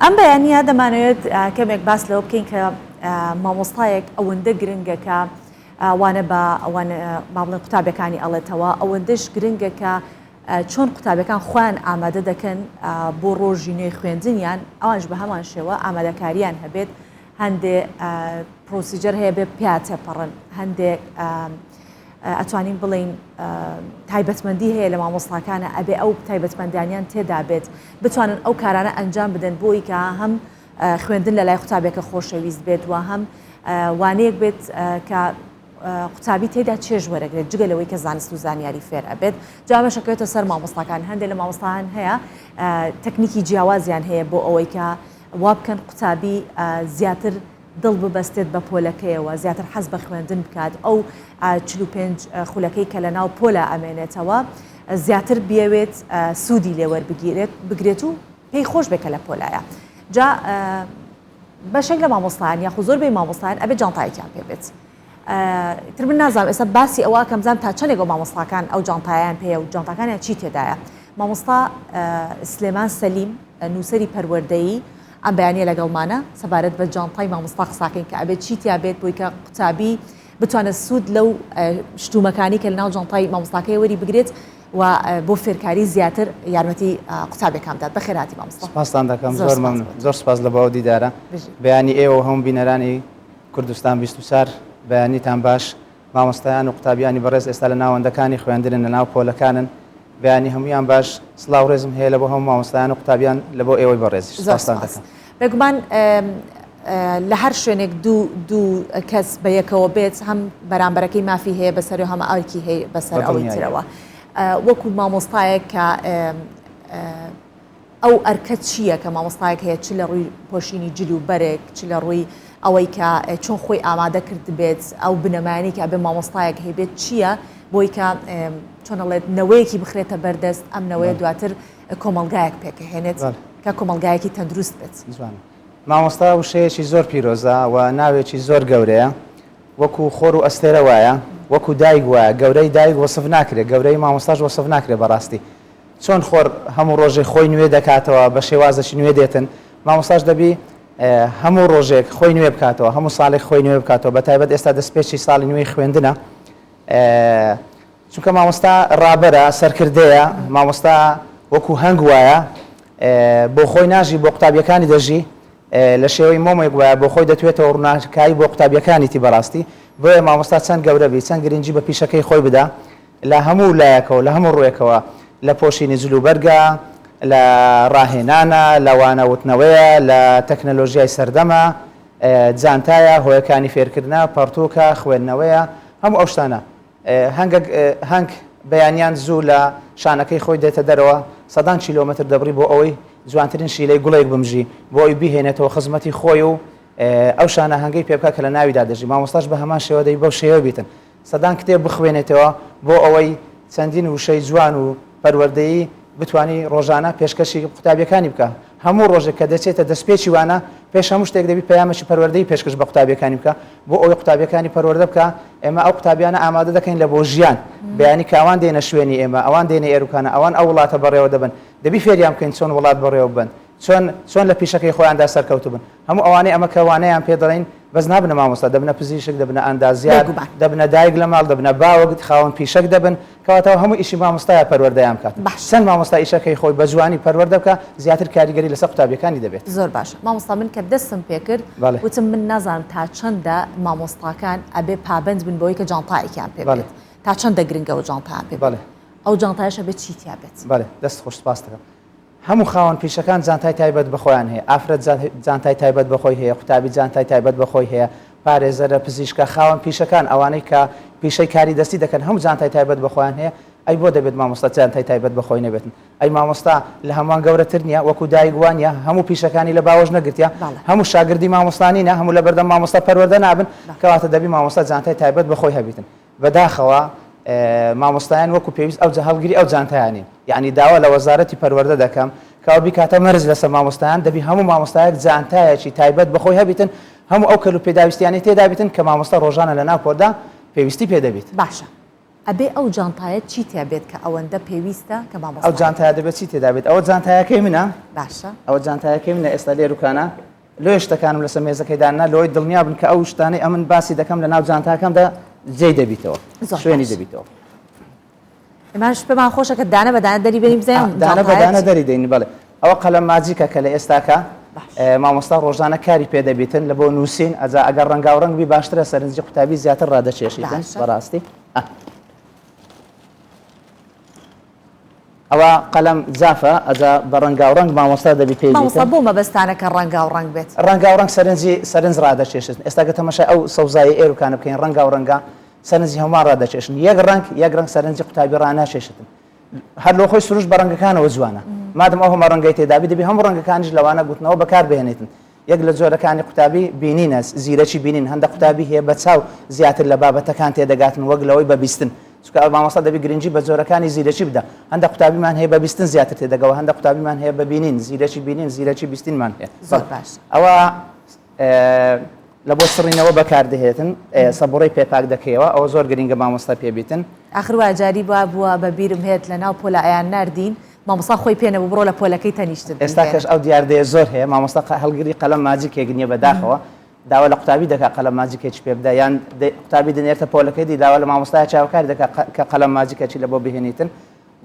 ئەم بەیانییە دەمانەوێت کەمێک باس لەوە بکەین کە مامۆستایەک ئەوەندە گرنگە کە وانە بە با بڵێن قوتابیەکانی ئەڵێتەوە، ئەوەندەش گرنگە کە چۆن قوتابیەکان خۆیان ئامادە دەکەن بۆ ڕۆژی نوێی خوێندنیان، ئەوانش بە هەمان شێوە ئامادەکاریان هەبێت. هەندێ procedure هەیە بێ پیا تێپەڕن، هەندێک ئەتوانین بڵێین تایبەتمەندی هەیە لە مامۆستاکانە ئەبێ ئەو تایبەتمەندانیان تێدا بێت بتوانن ئەو کارانە ئەنجام بدەن بۆی کە هەم خوێندن لە لای قوتابیەکە خۆشەویست بێت و هەم وانەیەک بێت کە قوتابی تێدا چێژ وەرەگرێت جگە لەوەی کە زانست و زانیاری فێر ئەبێت. جا ئەمەش ئەکەوێتە سەر مامۆستاکان. هەندێک لە مامۆستایان هەیە تەکنیکی جیاوازیان هەیە بۆ ئەوەی کە وا بکەن قوتابی زیاتر دڵ ببەستێت بە پۆلەکەیەوە، زیاتر حەز بە خوێندن بکات، ئەو 45 خولەکەی کە لەناو پۆلا ئەمێنێتەوە زیاتر بیەوێت سوودی لێ وەربگیرێت بگرێت و پێی خۆش بێت کە لە پۆلایە. جا بەشێک لە مامۆستایان یاخود زۆربەی مامۆستایان ئەبێت جانتایەکیان پێ بێت. ئیتر من نازانم ئێستا باسی ئەوە ئەکەم بزانم تا چەندێک ئەو مامۆستاکان ئەو جانتایەیان پێیە و جانتاکانیان چی تێدایە. مامۆستا سلێمان سەلیم نووسەری پەروەردەیی ئەم بەیانیە لەگەڵمانە سەبارەت بە جانتای مامۆستا قساکەین کە ئەبێت چی تیا بێت بۆی کە قوتابی بتوانێت سوود لەو شتومەکانی کە لەناو جانتای مامۆستاکەی وەری بگرێت و بۆ فێرکاری زیاتر یارمەتی قوتابیەکان بدات. بەخێرهاتی مامۆستا. سپاستان دەکەم زۆر مەمنون. زۆر سپاس لە بۆ ئەو دیدارە. بەیانی ئێوە و هەموو بینەرانی کوردستان 24 بەیانیتان باش. مامۆستایان و قوتابیانی بەڕێز ئێستا لە ناوەندەکانی خوێندنن لە ناو پۆلەکانن. بەیانی هەموویان باش. سڵاو ڕێزم هەیە لە بۆ هەموو مامۆستایان و قوتابیان لە بۆ ئێوەی بەڕێزیش. زۆر سپاستان سپاس. دەکەم. بێگومان لە هەر شوێنێک دوو دوو کەس بە یەکەوە بێت هەم بەرامبەرەکەی مافی هەیە بەسەری و هەم ئەرکی هەیە بەسەر ئەوی ترەوە. وەکو مامۆستایەک کە ئەو ئەرکە چییە کە مامۆستایەک هەیە چ لە ڕووی پۆشینی جل و بەرگ چ لە ڕووی ئەوەی کە چۆن خۆی ئامادە کردبێت ئەو بنەمایانی کە ئەبێ مامۆستایەک هەیبێت چییە بۆی کە چۆن ئەڵێت نەوەیەکی بخرێتە بەردەست ئەم نەوەیە دواتر کۆمەڵگایەک پێکهێنێت کە کۆمەڵگایەکی تەندروست بێت. جوانە. مامۆستا وشەیەکی زۆر پیرۆزە و ناوێکی زۆر گەورەیە وەکو خۆر و ئەستێرە وایە وەکو دایک وایە گەورەی دایک وەسف ناکرێت گەورەی مامۆستاش وەسف ناکرێت بەڕاستی چۆن خۆر هەموو ڕۆژێک خۆی نوێ دەکاتەوە بە شێوازێکی نوێ دێتن مامۆستاش دەبی هەموو ڕۆژێک خۆی نوێ بکاتەوە هەموو ساڵێک خۆی نوێ بکاتەوە بە تایبەت ئێستا دەستپێکی ساڵی نوێی خوێندنە چونکە مامۆستا ڕابەرە، سەرکردەیە، مامۆستا وەکو هەنگ وایە، بۆ خۆی ناژی بۆ قوتابیەکانی دەژی، لە شێوەی مۆمێک وایە بۆ خۆی دەتوێتەوە ڕووناکایی بۆ قوتابیەکانیتی بەڕاستی، بۆیە مامۆستا چەند گەورە بی، چەند گرنگی بە پیشەکەی خۆی بدا لە هەموو لایەکەوە، لە هەموو ڕووێکەوە، لە پۆشینی جل و بەرگە، لە ڕاهێنانە، لە وانە وتنەوەیە، لە تەکنەلۆژیای سەردەمە، جانتایە، هۆیەکانی فێرکردنە، پەڕتووکە، خوێندنەوەیە، هەموو ئەو شتانە. هەنگەک هەنگ بەیانیان زوو لە شانەکەی خۆی دێتە دەرەوە، سەدان کیلۆمەتر دەبڕی بۆ ئەوەی جوانترین شیلەی گوڵێک بمژی، بۆ ئەوی بیهێنێتەوە خزمەتی خۆی و ئەو شانە هەنگەی پێ بکات کە لە ناویدا دەژی. مامۆستاش بە هەمان شێوە دەبی بەو شێوە بیتن. سەدان کتێب بخوێنێتەوە بۆ ئەوەی چەندین وشەی جوان و پەروەردەیی بتوانی ڕۆژانە پێشکەشی قوتابیەکانی بکا. هەموو ڕۆژێک کە دەچێتە دەستپێکی وانە، پێش هەموو شتێک دەبی پەیامێکی پەروەردەیی پێشکەش بە قوتابیەکانی بکا، بۆ ئەوەی قوتابیەکانی پەروەردە بکا. ئێمە ئەو قوتابیانە ئامادە دەکەین لە بۆ ژیان. بەیانی کە ئەوان دێنە شوێنی ئێمە، ئەوان دێنە ئێروکانە، ئەوان ئەو وڵاتە بەڕێوە دەبەن. دەبی فێریان بکەین چۆن وڵات بەڕێوە ببەن، چۆن چۆن لە پیشەکەی خۆیاندا سەرکەوتوو بن. هەموو ئەوانەی ئەمە کە وانەیان پێ دەڵێین بەس نابنە مامۆستا، دەبنە پزیشک، دەبنە ئەندازیار، بێگومان. دەبنە دایک لە ماڵ، دەبنە باوک، خاوەن پیشەک دەبن، کەواتە ئەوە هەموو ئیشی مامۆستایە پەروەردەیان بکات. باشە. چەند مامۆستا ئیشەکەی خۆی بە جوانی پەروەردە بکا، زیاتر کاریگەری لەسەر قوتابیەکانی دەبێت. زۆر باشە مامۆستا من کە دەستم پێکرد بەڵێ. وتم من نازانم تا چەندە مامۆستاکان ئەبێ پابەند بن بەوەی کە جانتایەکیان پێ بەڵێ. بێت تا چەندە گرنگە ئەو جانتایان پێ بێت بەڵێ. ئەو جانتایەش ئەبێ چی تیا بێت؟ بەڵێ دەست خۆش سپاست دەکەم. هەموو خاوەن پیشەکان جانتای تایبەت بە خۆیان هەیە، ئافرەت جانتای تایبەت بە خۆی هەیە، قوتابی جانتای تایبەت بە خۆی هەیە، پارێزەرە، پزیشکە، خاوەن پیشەکان ئەوانەی کە پیشەی کاری دەستی دەکەن هەموو جانتای تایبەت بە خۆیان هەیە، ئەی بۆ دەبێت مامۆستا جانتای تایبەت بە خۆی نەبێتن؟ ئەی مامۆستا لە هەمووان گەورەتر نییە؟ وەکو دایک وا نییە؟ هەموو پیشەکانی لە باوەش نەگرتیە؟ هەموو شاگردی مامۆستا نینە؟ هەموو لەبەردەم مامۆستا پەروەردە نابن؟ کەواتە دەبی مامۆستا جانتای تایبەت بە خۆی هەبیتن. بەداخەوە مامۆستایان وەکو پێویست ئەو هەڵگری ئەو جانتایە نین یەعنی داوا لە وەزارەتی پەروەردە دەکەم کەوا بیکاتە مەرج لەسەر مامۆستایان دەبی هەموو مامۆستایەک جانتایەکی تایبەت بەخۆی هەبیتن هەموو ئەو کەل و پێداویستیانەی تێدا بیتن کە مامۆستا ڕۆژانە لە ناو پۆلدا پێویستی پێ دەبیت. باشە. ئەبێ ئەو جانتایە چی تیا بێت کە ئەوەندە پێویستە کە مامۆستا ئەو جانتایە دەبێت چی تێدا بێت؟ ئەوە جانتایەکەی منە. باشە. ئەوە جانتایەکەی منە ئێستا لێروکانە. لۆیە شتەکانم لەسەر مێزەکەی دانا لۆی دڵنیا بن کە ئەو شتانەی ئەمن باسی دەکەم لە ناو جانتاکەمدا جێی دەبیتەوە. زۆر شوێنی باشە. دەبیتەوە. ئێمەش پێمان خۆشە کە دانە بە دانە دەری بێنین بزانین ئەم دانە بە جانتایە دانە چی دەری دەین بەڵێ. ئەوە قەلەم ماجیکە کە لە ئێستاکە باش. مامۆستا ڕۆژانە کاری پێ دەبیتن لە بۆ نووسین ئەجا ئەگەر ڕەنگاوڕەنگ بی باشترە سەرنجی قوتابی زیاتر ڕادەکێشیتن باشە. بەڕاستی. ئە. ئەوە قەلەم جافە ئەجا بە ڕەنگاو ڕەنگ مامۆستا دەبی پێی مامۆستا بیتن. بۆ مەبەستانە کە ڕەنگاو ڕەنگ بێت؟ ڕەنگاو ڕەنگ سەرنجی سەرنج ڕادەکێشێت ئێستا گەر تەماشای ئەو سەوزایەی ئێروکانە بکەین ڕەنگاو ڕەنگە سەرنجی هەمووان ڕادەکێشن یەک ڕەنگ یەک ڕەنگ سەرنجی قوتابی ڕاناکێشێتن هەر لۆ خۆی سروشت بە ڕەنگەکانەوە جوانە مادەم ئەو هەمە ڕەنگەی تێدابی دەبی هەموو ڕەنگەکانیش لەوانە گوتنەوە بەکار بهێنێتن یەک لە جۆرەکانی قوتابی بینینە، زیرەکی بینین، هەندە قوتابی هەیە بە چاو زیاتر لە بابەتەکان تێدەگاتن وەک لەوەی بە بیستن، چونکە مامۆستا دەبی گرنگی بە جۆرەکانی زیرەکی بدا، هەندە قوتابیمان هەیە بە بیستن زیاتر تێدەگەوە، هەندە قوتابیمان هەیە بە بینین، زیرەکی بینین، زیرەکی بیستینمان هەیە. زۆر باش. ئەوە لە بۆ سڕینەوە بەکار دەهێتن، سەبوڕەی پێ پاک دەکەیەوە، ئەوە زۆر گرنگە مامۆستا پێ بیتن. ئاخر وا جاری وا بووە بە بیرم هێت لە ناو پۆلا ئەیان ناردین مامۆستا خۆی پێ نەبوو بڕۆ لە پۆلەکەی تەنیشتت ئێستا بیهێنە. کەش ئەو دیاردەیە زۆر هەیە مامۆستا هەڵگری قەلەم ماجیکێک نیە بە داخەوە داوا لە قوتابی دەکا قەلەم ماجیکێکی پێ بدا یان قوتابی دەنێرتە پۆلەکەی دی داوا لە مامۆستایە چاوکاری دەکا کە قەلەم ماجیکەکی لە بۆ بهێنیتن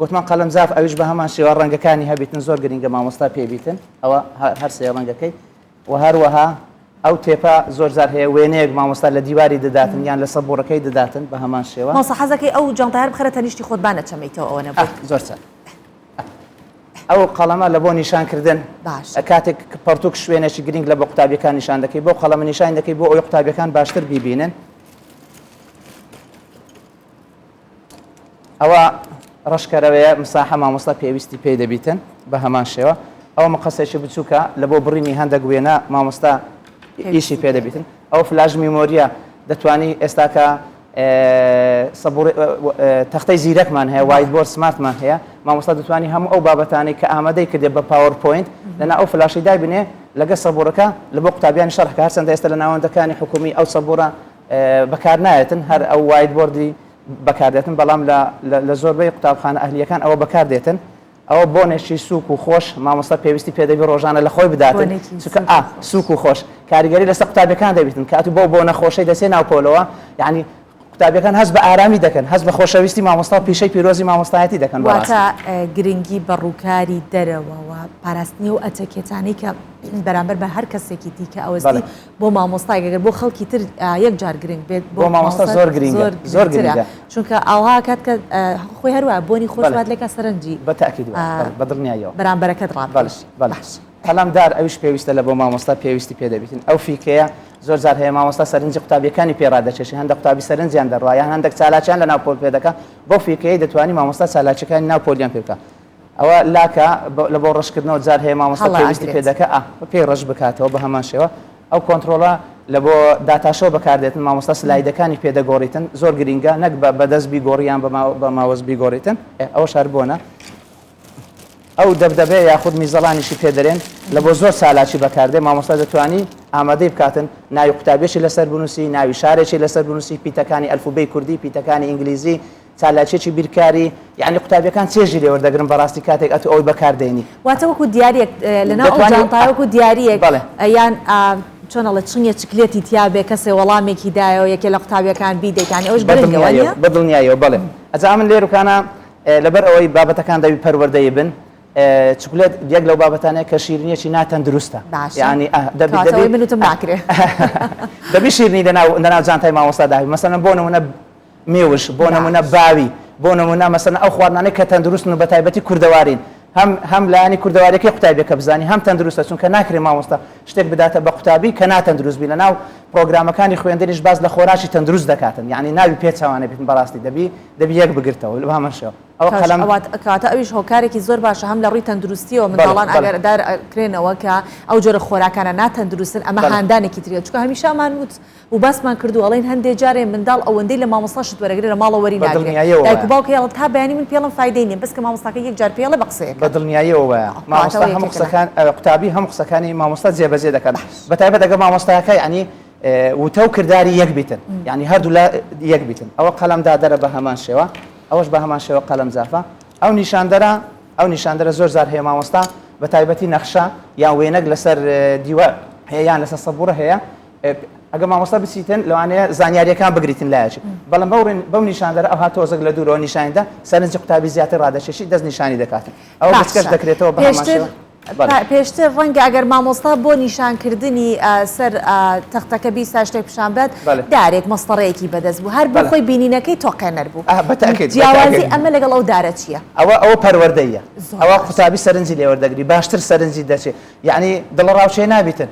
گوتمان قەلەم جاف ئەویش بە هەمان شێوە ڕەنگەکانی هەبیتن زۆر گرینگە مامۆستا پێ بیتن ئەوە هەر سێ ڕەنگەکەی و هەروەها ئەو تێپە زۆر جار هەیە وێنەیەک مامۆستا لە دیواری دەداتن یان لە سەبوڕەکەی دەداتن بە هەمان شێوە. مامۆستا حەزەکەی ئەو جانتایە هەر بخەرە تەنیشتی خۆت با نەچەمێیتەوە ئەوە نەبوو. زۆر چاک. ئەو قەڵەمە لە بۆ نیشان کردن باشە. کاتێک پەڕتووک شوێنێکی گرینگ لە بۆ قوتابیەکان نیشان دەکەی بەو قەڵەمە نیشانی دەکەی بۆ ئەوەی قوتابیەکان باشتر بیبینن. ئەوە ڕەشکەرەوەیە مساحە مامۆستا پێویستی پێی دەبیتن بە هەمان شێوە ئەوە مقەسێکی بچووکە لە بۆ بڕینی هەندێک وێنە مامۆستا ئیشی پێ دەبیتن ئەو flash memory ە دەتوانی ئێستاکە سەبوڕ تەختەی زیرەکمان هەیە whiteboard smart مان هەیە مامۆستا دەتوانی هەموو ئەو بابەتانەی کە ئامادەی کردێ بە PowerPoint لەنا ئەو فلاشی دابنێ لەگە سەبوڕەکە لە بۆ قوتابیانی شەرح کە هەرچەندە ئێستا لە ناوەندەکانی حکومی ئەو سەبوڕە بەکار نایەتن هەر ئەو whiteboard ی بەکاردێتن بەڵام لە لە زۆربەی قوتابخانە ئەهلیەکان ئەوە بەکاردێتن ئەوە بۆنێکی سوک و خۆش مامۆستا پێویستی پێدەبی ڕۆژانە لە خۆی بداتن چونکە ئا سوک و خۆش کاریگەری لەسەر قوتابیەکان دەبیتن کە ئەتوو بەو بۆنە خۆشەی دەچێ ناو پۆلەوە یعنی قوتابیەکان هەست بە ئارامی دەکەن هەست بە خۆشەویستی مامۆستا و پیشەی پیرۆزی مامۆستایەتی دەکەن بەڕاستی. واتە گرنگی بە ڕووکاری دەرەوە و پاراستنی ئەو ئەتەکێتانەی کە بەرامبەر بە هەر کەسێکی دیکە ئەوەستی بۆ مامۆستایەک ئەگەر بۆ خەڵکی تر یەک جار گرنگ بێت بۆ مامۆستا زۆر گرنگە زۆر گرنگە چونکە ئاوها کات کە خۆی هەروە بۆنی خۆش وات لێکا سەرنجی بە تاکید بە دڵنیاییەوە بەرامبەرەکەت ڕابکێشی باش قەلەمدار ئەویش پێویستە لە بۆ مامۆستا پێویستی پێ دەبیتن ئەو فیکەیە زۆر جار هەیە مامۆستا سەرنجی قوتابیەکانی پێ ڕادەکێشی هەندە قوتابی سەرنجیان دەڕوا یان هەندێک چالاکیان لە ناو پۆل پێ دەکا بەو فیکەیە دەتوانی مامۆستا چالاکیەکانی ناو پۆلیان پێ بکا ئەوە لاکە لە بۆ ڕەشکردنەوە جار هەیە مامۆستا پێویستی پێ دەکا ئا پێی ڕەش بکاتەوە بە هەمان شێوە ئەو کۆنترۆڵە لە بۆ data show بەکاردێتن مامۆستا سلایدەکانی پێ دەگۆڕیتن زۆر گرینگە نەک بە بەدەست بیگۆڕی یان بە ماوەس بیگۆڕیتن ئەوەش هەر بۆنە ئەو دەبدەبێ یاخود میزەڵانیشی پێ دەرێن لە بۆ زۆر چالاکی بەکاردێ مامۆستا دەتوانی ئامادەی بکاتن ناوی قوتابیەکی لەسەر بنووسی ناوی شارێکی لەسەر بنووسی پیتەکانی ئەلفوبێی کوردی پیتەکانی ئینگلیزی چالاکیەکی بیرکاری یەعنی قوتابیەکان چێژی لێ وەردەگرن بەڕاستی کاتێک ئەتوو ئەوەی بەکار دێنی. واتە وەکو دیاریەک لەناو ئەو دەتوانی جانتایە وەکو دیاریەک بەڵێ. یان چۆن ئەڵێ چنگێ چکلێتی تیا بێ کەسێ وەڵامێکی دایەوە یەکێ لە قوتابیەکان بیدەیت یانی ئەوەش گرنگە بەدڵنیاییەوە وانیە؟ بەدڵنیاییەوە بەڵێ ئەجا ئەمن لێروکانە لەبەر ئەوەی بابەتەکان دەبی پەروەردەیی بن چکلێت یەک لەو بابەتانەیە کە شیرینیەکی ناتەندروستە باشە یانی ئە دەبی کەواتە دەبی ئەوەی من وتم ئە ناکرێ. دەبی شیرینی لەناو لەناو جانتای مامۆستا دابی مەسەلەن بۆ نمونە مێوژ، بۆ نموونە باوی، بۆ نموونە مەسەلەن ئەو خواردنانەی کە تەندروستن و بەتایبەتی کوردەوارین، هەم هەم لایەنی کوردەواریەکەی قوتابیەکە بزانی هەم تەندروستە چونکە ناکرێ مامۆستا شتێک بداتە بە قوتابی کە ناتەندروست بی لەناو پڕۆگرامەکانی خوێندنیش باس لە خۆراکی تەندروست دەکاتن یانی نابی پێچەوانە بیتن بەڕاستی دەبی دەبی یەک بگرتەوە بەهەمان شێوە ئەوە کاش قەلەم ئەوات کەواتە ئەویش هۆکارێکی زۆر باشە هەم لە ڕووی تەندروستیەوە بەڵێ منداڵان بەڵێ. ئاگادار ئەکرێنەوە کە ئەو جۆرە خۆراکانە ناتەندروستن ئەمە بەڵێ. هاندانێکی تریە چونکە هەمیشە ئەمان وت و باسمان کردووە ئەڵێن هەندێ جارێ منداڵ ئەوەندەی لە مامۆستا شت وەرەگرێ لە ماڵەوە وەری بە ناگرێ دڵنیاییەوە دایک و وایە. باوک هەیە تا بەیانی من پێڵم فایدەی نیە بەس کە مامۆستاکە یەک جار پێڵێ بە قسەیەکە. بە دڵنیاییەوە وایە کەواتە مامۆستا ئەوە هەموو یەکێکە لە. قسەکان قوتابی هەموو قسەکانی مامۆستا جێبەجێ دەکات باش. بە تایبەت ئەگەر مامۆستاکە یانی. وتە و کرداری یەک بیتن یعنی هەردوو لا یەک بیتن ئەوە قەلەم دادەرە بە هەمان شێوە ئەوەش بە هەمان شێوە قەلەم جافە ئەو نیشاندەرە ئەو نیشاندەرە زۆر جار هەیە مامۆستا بە تایبەتی نەخشە یان وێنەک لەسەر دیوار هەیە یان لەسەر سەبوڕە هەیە ئەگە مامۆستا بچیتن لەوانەیە زانیاریەکان بگریتن لایەکی بەڵام بەو نیشاندەرە ئەوها تۆزێک لە دوورەوە نیشانیدا سەرنجی قوتابی زیاتر ڕادەکێشی دەست نیشانی دەکاتن ئەوە بچکەش باشە دەکرێتەوە بە هەمان پێشتر شێوە بەڵێ. پێشتر ڕەنگە ئەگەر مامۆستا بۆ نیشانکردنی سەر تەختەکە بیستا شتێک پیشان بدات بەڵێ. دارێک مەستەڕەیەکی بەدەست بوو هەر بۆ بەڵێ. خۆی بینینەکەی تۆقێنەر بوو ئه بە تەئکید بە جیاوازی تەئکید. ئەمە لەگەڵ ئەو دارە چییە؟ ئەوە ئەوە پەروەردەییە زۆر ئەوە باشە. قوتابی سەرنجی لێ وەردەگری باشتر سەرنجی دەچێ یەعنی دڵەڕاوکێ نابیتن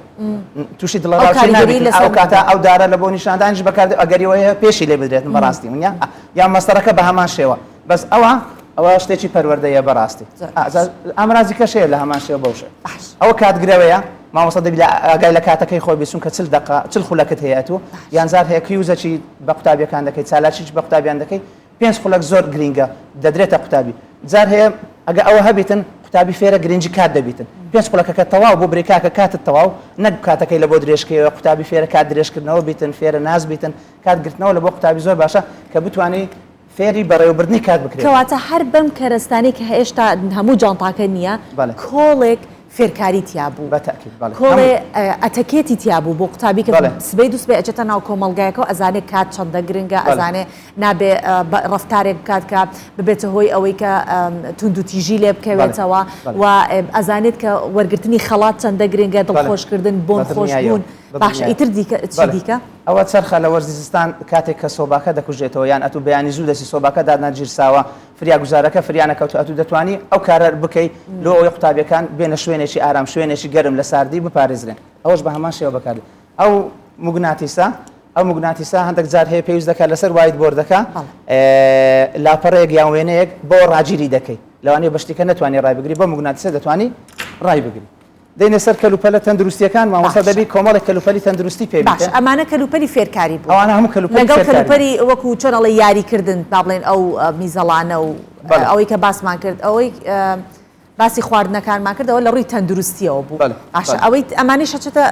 تووشی ئەو دڵەڕاوکێ کاریگەری نابیتن لەسەر ئەو کاتە نابێت. ئەو دارە لە بۆ نیشاندانیش بەکاردێ ئەگەری وەیە پێشی لێ بدرێتن بەڕاستی ونیە یان مەستەڕەکە بە هەمان شێوە بەس ئەوە ئەوە شتێکی پەروەردەیە بەڕاستی زۆر باش. ئامرازی کەش هەیە لە هەمان شێوە بەو شێوە باش. ئەوە کاتگرەوەیە مامۆستا دەبی لە ئاگای لە کاتەکەی خۆی بێ چونکە 40 دەقە 40 خولەکت هەیە ئەتوو یان جار هەیە کیوزەکی بە قوتابیەکان دەکەی چالاکیی بە قوتابیان دەکەی پێنج خولەک زۆر گرینگە دەدرێتە قوتابی جار هەیە ئەگە ئەوە هەبیتن قوتابی فێرە گرنگی کات دەبیتن پێنج خولەکەکە تەواو بۆ برێ کاکە کاتت تەواو نەک کاتەکەی لە بۆ درێژکەیەوە قوتابی فێرە کات درێژکردنەوە بیتن فێرە ناز بیتن کات گرتنەوە لە بۆ قوتابی زۆر باشە کە بتوانی فێری بەڕێوەبردنی کات بکرێت. کەواتە هەر بەم کەرەستانەی کە هێشتا هەموو جانتاکە نییە، بەڵێ. کۆڵێک فێرکاری تیا بوو، بە تەئکید بەڵێ. کۆڵێ هەمووی. ئەتەکێتی تیا بوو بۆ قوتابی کە بەڵێ. سبەی دووسبەی ئەچێتە ناو کۆمەڵگایەکەوە ئەزانێ کات چەندە گرنگە، بەڵێ. ئەزانێ نابێ ڕەفتارێک بکات کە ببێتە هۆی ئەوەی کە توندوتیژی لێ بەڵێ. بکەوێتەوە بەڵێ. و ئەزانێت کە وەرگرتنی خەڵات چەندە گرنگە، بەڵێ. دڵخۆشکردن، بۆن بە دڵنیاییەوە. خۆشبوون. بە باشە دڵنیاییەوە. ئیتر دیکە چی بەڵێ. دیکە؟ ئەوە چەرخە لە وەرزی زستان کاتێک کە سۆباکە دەکوژێتەوە یان ئەتوو بەیانی زوو دەچی سۆباکە دادنەگیرساوە فریاگوزارەکە فریا نەکەوتوو ئەتوو دەتوانی ئەو کارە بکەی لۆ ئەوەی قوتابیەکان بێنە شوێنێکی ئارام شوێنێکی گەرم لە ساردی بپارێزرێن ئەوەش بە هەمان شێوە بەکاردێت ئەو موگناتیسە ئەو موگناتیسە هەندێک جار هەیە پێویست دەکات لەسەر whiteboard ەکە لاپەڕەیەک یان وێنەیەک بۆ ڕاگیری دەکەی لەوانەیە بە شتێکە نەتوانی ڕایبگری بۆ موگناتیسە دەتوانی ڕایبگری دێینە سەر کەلوپەلە تەندروستییەکان، مامۆستا باشە. دەبی کۆمەڵێک کەلوپەلی تەندروستی پێ باشە بیتن. ئەمانە کەلوپەلی فێرکاری بوون ئەوانە هەموو کەلوپەلی لەگەڵ فێرکاری بوون. کەلوپەلی وەکو چۆن ئەڵێی یاریکردن با بڵێین ئەو میزەڵانە و بەڵێ. ئەوەی کە باسمان کرد ئەوەی باسی خواردنەکانمان کرد ئەوە لە ڕووی تەندروستییەوە بوو. بەڵێ، باشە بەڵێ. ئەوەی ئەمانەیش ئەچێتە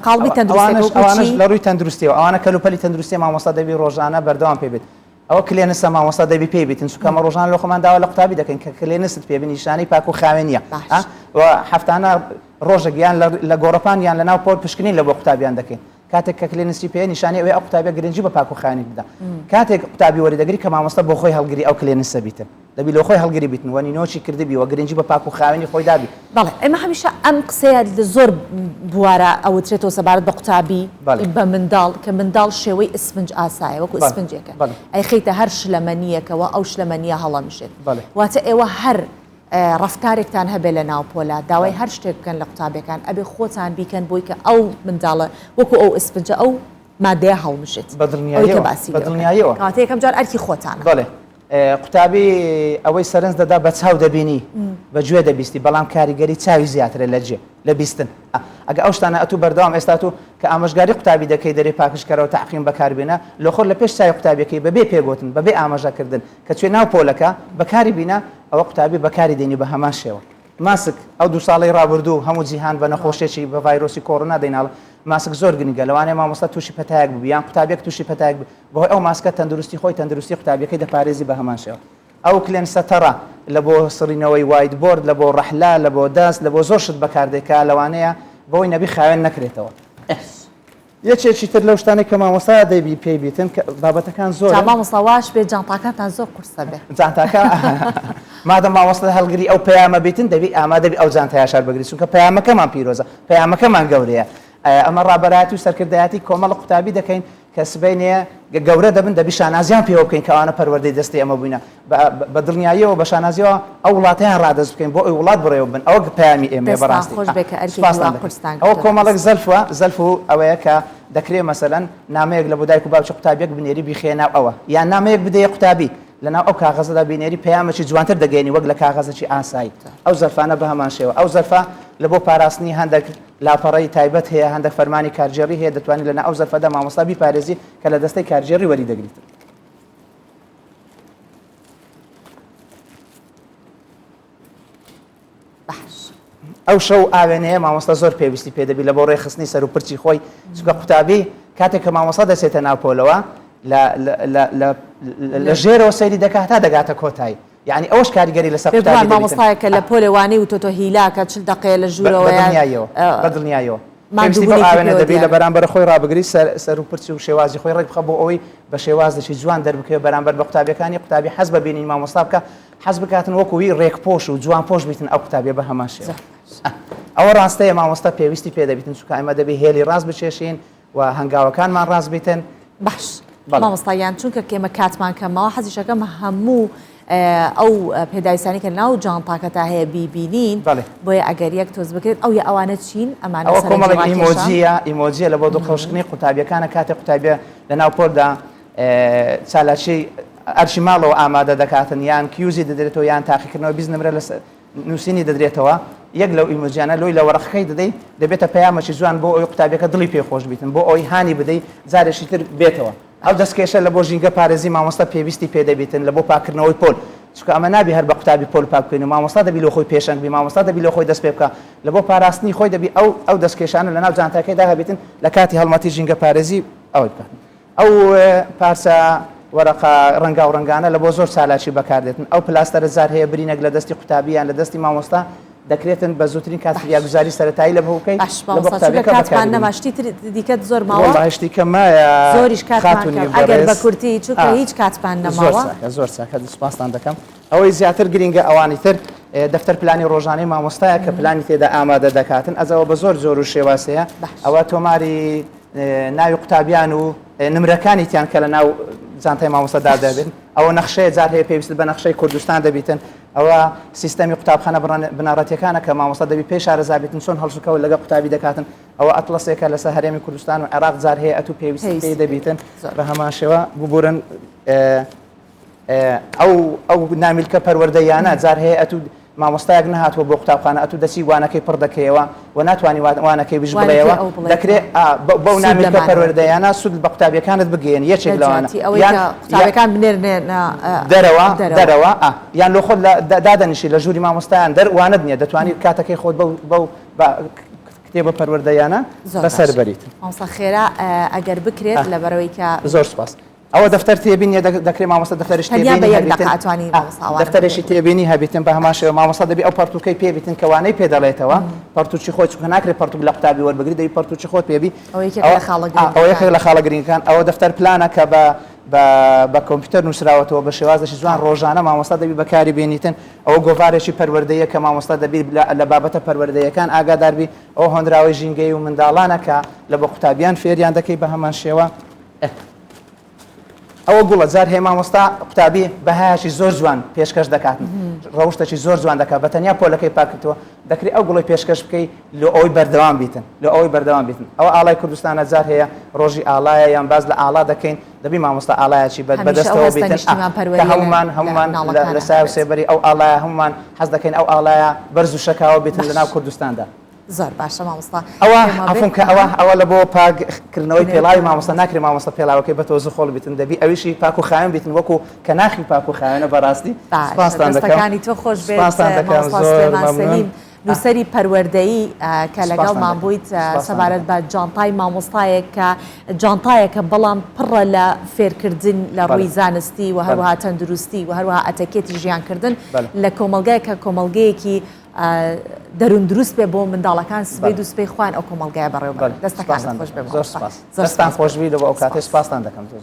قاڵبی تەندروستییەکە ئەوانەش وەکو ئەوانەش چی؟ لە ڕووی تەندروستییەوە ئەوانە کەلوپەلی تەندروستییە مامۆستا دەبی ڕۆژانە بەردەوام پێ بێت. ئەوە کلێنسە مامۆستا دەبی پێی بیتن چونکە ئەمە ڕۆژانە لۆ خۆمان داوا لە قوتابی دەکەین کە کلێنست پێ بی نیشانەی پاک و خاوێنیە باش. و هەفتانە ڕۆژێک یان لە گۆڕەپان یان لە ناو پۆل پشکنین لە بۆ قوتابیان دەکەین کاتێک کە کلێنسی پێ نیشانەی ئەوەیە ئەو قوتابیە گرنگی بە پاک و خاوێنی بدا کاتێک قوتابی وەری دەگری کە مامۆستا بۆ خۆی هەڵگری ئەو کلێنسە بیتن دەبی لۆ خۆی هەڵگری بیتن و نینۆکی کردبی و گرنگی بە پاک و خاوێنی خۆی دابی. بەڵێ ئێمە هەمیشە ئەم قسەیە لە زۆر بوارا ئەوترێتەوە سەبارەت بە قوتابی بەڵێ. بە منداڵ کە منداڵ شێوەی ئسفنج ئاسایە وەکو بەڵێ ئسفنجێکە بەڵێ. ئەیخەیتە هەر شلەمەنییەکەوە ئەو شلەمەنییە هەڵەمژێت بەڵێ. واتە ئێوە هەر ڕەفتارێکتان هەبێ لە ناو پۆلا داوای بەڵێ. هەر شتێک بکەن لە قوتابیەکان ئەبێ خۆتان بیکەن بۆی کە ئەو منداڵە وەکو ئەو ئسفنجە ئەو مادەیە هەڵمژێت بە ئەوەی کە دڵنیاییەوە باسی بە لێوە کەن دڵنیاییەوە. کەواتە یەکەم جار ئەرکی خۆتانە. بەڵێ قوتابی ئەوەی سەرنج دەدا بە چاو دەبینی بە گوێ دەبیستی بەڵام کاریگەری چاوی زیاترە لە جێ لە بیستن ئەگە ئەو شتانە ئەتوو بەردەوام ئێستا تو کە ئامۆژگاری قوتابی دەکەی دەرێ پاکژکەرەوە تەعقیم بەکاربێنە لۆخۆر لە پێش چاوی قوتابیەکەی بەبێ پێگوتن بەبێ ئاماژەکردن کە چوێ ناو پۆلەکە بەکاری بینە ئەوە قوتابی بەکاری دێنی بە هەمان شێوە ماسک ئەو دوو ساڵەی ڕابردوو هەموو جیهان بە نەخۆشیەکی بە ڤایرۆسی کۆرۆنا دەیناڵ ماسک زۆر گرنگە لەوانەیە مامۆستا تووشی پەتایەک ببی یان قوتابیەک تووشی پەتایەک ببی بەهۆی ئەو ماسکە تەندروستی خۆی تەندروستی قوتابیەکەی دەپارێزی بە هەمان شێوە ئەو کلێنسە تەڕە لە بۆ سڕینەوەی whiteboard لە بۆ ڕەحلە لە بۆ دەست لە بۆ زۆر شت بەکاردێ کە لەوانەیە بەوەی نەبی خاوێن نەکرێتەوە. یەکێکی تر لەو شتانەی کە مامۆستا دەبی پێی بیتن کە بابەتەکان جا زۆرن. مامۆستا واش بێ جانتاکانتان زۆر قورسە بێ. جانتاکە مادەم مامۆستا هەڵگری ئەو پەیامە بیتن دەبی ئامادە بی ئەو جانتایەش هەڵبگری چونکە پەیامەکەمان پیرۆزە پەیامەکەمان گەورەیە ئەمە ڕابەرایەتی و سەرکردایەتی کۆمەڵە قوتابی دەکەین کە سبەینێ گەورە دەبن دەبی شانازیان پێوە بکەین کە ئەوانە پەروەردەی دەستی ئێمە بووینە بە دڵنیاییەوە بە شانازیەوە ئەو وڵاتەیان ڕادەست بکەین بۆ ئەوی وڵات بڕێوە بن ئەوە پەیامی ئێمەیە دەستتان بەڕاستی خۆش بێ کە ئەرکێکی سوپاستان وا دەکەین قورستان ئەوە گرتۆتە کۆمەڵێک دەست. زەلفە زەلف و ئەوەیە کە دەکرێ مەسەلەن نامەیەک لە بۆ دایک و باوکی قوتابیەک بنێری بیخەیە ناو ئەوە یان نامەیەک بدەیە قوتابی لەناو ئەو کاغەزەدا بینێری پەیامێکی جوانتر دەگەیەنی وەک لە کاغەزێکی ئاسایی ئەو زەرفانە بە هەمان شێوە ئەو زەرفە لە بۆ پاراستنی هەندێک لاپەڕەی تایبەت هەیە، هەندەک فەرمانی کارگێڕی هەیە، دەتوانی لەناو ئەو زەرفەدا مامۆستا بیپارێزی کە لە دەستەی کارگێڕی وەریدەگریت. باش. ئەو شەو ئاوێنەیە مامۆستا زۆر پێویستی پێ دەبی لە بۆ ڕێکخستنی سەر و پرچی خۆی چونکە قوتابی کاتێک کە مامۆستا دەچێتە ناو پۆلەوە لە لە لە لە ژێرەوە سەیری دەکات هەتا دەگاتە کۆتایی یعنی ئەوەش کاریگەری لەسەر بێگومان قوتابی دەبیتن. مامۆستایەک کە لە پۆلێ وانەی وتۆتۆ هیلاکە 40 دەقەیە لە بە ژوورەوەیە دڵنیاییەوە بە دڵنیاییەوە پێویستی بەو ماندووبوونێکی ئاوێنە پێوە دەبی لە دیارە. بەرامبەر خۆی ڕابگری سەر سەر و پرچ و شێوازی خۆی ڕێک بخە بۆ ئەوەی بە شێوازێکی جوان دەربکەوێت بەرامبەر بە قوتابیەکانی قوتابی حەز بە بینین مامۆستا بکە حەز بکاتن وەکو وی ڕێکپۆش و جوانپۆش بیتن ئەو قوتابیە بە هەمان شێوە. زۆر باش. ئەوە ڕاستەیە مامۆستا پێویستی پێ دەبیتن چونکە ئێمە دەبی هێلی ڕاست بکێشین و هەنگاوەکانمان ڕاست بیتن. باش بەڵێ. مامۆستا گیان چونکە ئێمە کاتمان کەمەوە حەزیشەکەم هەموو ئەو پێداویستانەی کە ناو جانتاکەتا هەیە بیبینین بەڵێ. بۆیە ئەگەر یەک تۆز بکرێت ئەو یا ئەوانە چین ئەمانە ئەوە سەرنجی کۆمەڵێک ڕاکێشە. ئیمۆجییە ئیمۆجییە لە بۆ دڵخۆشکردنی قوتابیەکانە کاتێ قوتابیە لە ناو پۆلدا چالاکی ئەرکی ماڵەوە ئامادە دەکاتن یان quiz ی دەدرێتەوە یان تاقیکردنەوە 20 نمرە لەسەر نووسینی دەدرێتەوە یەک لەو ئیمۆجیانە لۆی لە وەرەقەکەی دەدەی دەبێتە پەیامێکی جوان بۆ ئەوی قوتابیەکە دڵی پێ خۆش بیتن بۆ ئەوی هانی بدەی جارێکی تر بێتەوە ئەو دەستکێشە لە بۆ ژینگە پارێزی مامۆستا پێویستی پێ دەبیتن لە بۆ پاکردنەوەی پۆل چونکە ئەمە نابی هەر بە قوتابی پۆل پاک بکەین و مامۆستا دەبی لۆ خۆی پێشەنگ بی مامۆستا دەبی لۆ خۆی دەست پێ بکا لە بۆ پاراستنی خۆی دەبی ئەو ئەو دەستکێشانە لە ناو جانتاکەیدا هەبیتن لە کاتی هەڵمەتی ژینگە پارێزی ئەوەی بکات. ئەو پارچە وەرەقە ڕەنگاوڕەنگانە لە بۆ زۆر چالاکی بەکاردێتن، ئەو پلاستەرە جار هەیە برینێک لە دەستی قوتابی یان لە دەستی مامۆستا دەکرێتن بە زووترین کات باش. فریاگوزاری سەرەتایی لە بۆ بکەی باش لە بۆ مامۆستا چونکە قوتابیەکە کاتمان بەکاری نەما بێنی. شتی تر دیکەت زۆر ماوە؟ وەڵاهی شتی کەم مایە زۆریش کاتمان خاتوونی کەم ئەگەر بە بەڕێز. کورتی چونکە ئا هیچ کاتمان زۆر نەماوە. چاکە زۆر چاکە سوپاستان دەکەم. ئەوەی زیاتر گرینگە ئەوانی تر دەفتەر پلانی ڕۆژانەی مامۆستایە کە پلانی تێدا ئامادە دەکاتن ئەزەوە بە زۆر جۆر و شێواز هەیە باش. ئەوە تۆماری ناوی قوتابیان و نمرەکانی تیان کە لە ناو جانتای مامۆستا باش. دادەبن ئەوە نەخشەیە جار هەیە پێویستت بە نەخشەی کوردستان دەبیتن ئەوە سیستەمی قوتابخانە بنەڕەتیەکانە کە مامۆستا دەبی پێی شارەزا بیتن چۆن هەڵسوکەوت لەگەڵ قوتابی دەکاتن ئەوە ئەتڵەسێکە لەسەر هەرێمی کوردستان و عێراق جار هەیە ئەتوو پێویستت پێی پێویستی پێ دەبیتن زۆر بە هەمان شێوە ببورن ئەو ئەو نامیلکە پەروەردەییانە جار هەیە ئەتوو مامۆستایەک نەهاتووە بۆ قوتابخانە ئەتوو دەچی وانەکەی پڕ دەکەیەوە و ناتوانی وانەکەی ویش وانەکەی بڵێیەوە ئەو بڵێتەوە. دەکرێ بەو سوود نامیلکە لەمانە وەربگری. پەروەردەیانە سوود بە قوتابیەکانت بگەیەنی یەکێک لە لەوانە جیاتی ئەوەی یان کە قوتابیەکان بنێرنە دەرەوە دەرەوە. دەرەوە ئا یان لۆ خۆت لە دادەنیشی لە ژووری مامۆستایان دەر وانەت نییە دەتوانی کاتەکەی خۆت بەو بەو بە کتێبە پەروەردەیانە زۆر بەسەر باشە بەریت. مامۆستا خێرا ئەگەر بکرێت لەبەرئەوەی کە. زۆر سوپاس. ئەوە دەفتەر تێبینیە دەکرێ مامۆستا دەفتەرێکی تەنیا بە تێبینی یەک دەقە هەبیتن ئەتوانی مامۆستا ئەوانە دەفتەرێکی بڵێی. تێبینی هەبیتن بە هەمان شێوە مامۆستا دەبی ئەو پەڕتووکەی پێ بیتن کە وانەی پێ دەڵێتەوە پەڕتووکی خۆی چونکە ناکرێ پەڕتووک لە قوتابی وەربگری دەبی پەڕتووکی خۆت پێ بی ئەوە یەکێکە ئەوە لە خاڵە ئەوە یەکێک گرنگەکان. لە خاڵە گرنگەکان ئەوە دەفتەر پلانە کە بە بە بە کۆمپیوتەر نووسراوەتەوە بە شێوازێکی جوان ڕۆژانە مامۆستا دەبی بەکاری بێنیتن ئەوە گۆڤارێکی پەروەردەیە کە مامۆستا دەبی لە بابەتە پەروەردەیەکان ئاگادار بی ئەوە هۆنراوەی ژینگەیی و منداڵانە کە لە بۆ قوتابیان فێریان دەکەی بە هەمان شێوە ئەوە گوڵە جار هەیە مامۆستا قوتابی بەهایەکی زۆر جوان پێشکەش دەکات ڕەوشتێکی زۆر جوان دەکات بە تەنیا پۆلەکەی پاکردەوە دەکرێت ئەو گوڵی پێشکەش بکەی لۆ ئەوەی بەردەوام بیتن لۆ ئەوەی بەردەوام بیتن ئەوە ئاڵای کوردستانە جار هەیە ڕۆژی ئاڵایە یان باز لە ئاڵا دەکەین دەبی مامۆستا ئاڵایەکی بە هەمیشە ئەو بەدەستەوە هەستە بیتن ئا، کە نیشتیمانپەروەرییە لە هەمومان لە هەمومان لە مناڵەکانا لە سایە و هەبێت. سێبەری ئەو ئاڵایە هەمومان حەز دەکەین ئەو ئاڵایە بەرز و شەکاوە بیتن باش. لەناو کوردستاندا. زۆر باشە مامۆستا ئەوە پێم وابێت عەفوم کە ئەوە ئەوە لە بۆ پاک کردنەوەی کردنەوەی پێڵاوی پێڵاوی مامۆستا ناکرێ مامۆستا پێڵاوەکەی بە تۆز و خۆڵ بیتن دەبی ئەویشی پاک و خاوێن بیتن وەکو کە ناخی پاک و خاوێنە بەڕاستی باشە سپاستان دەکەم دەستەکانی تۆ خۆش بێت سپاستان دەکەم مامۆستا زۆر سلێمان مەمنون سەلیم نووسەری پەروەردەیی کە سپاستان لەگەڵمان دەکەم بوویت سپاستان سەبارەت دەکەم بە جانتای مامۆستایەک کە جانتایەکە بەڵام پڕە لە فێرکردن لە بەڵێ ڕووی زانستی و بەڵێ هەروەها تەندروستی و هەروەها ئەتەکێتی ژیانکردن بەڵێ لە کۆمەڵگای کە کۆمەڵگەیەکی دەروون دروست بێ بۆ منداڵەکان سبەی بەڵێ دوو سبەی خۆیان ئەو کۆمەڵگایە بەڕێوە بەرن بەڵێ دەستەکانت سپاستان خۆش دەکەم بێ زۆر مامۆستا سپاس زۆر دەستان سپاس خۆش بۆ بی لە بۆ ئەو کاتەی سپاس. سپاستان دەکەم زۆر.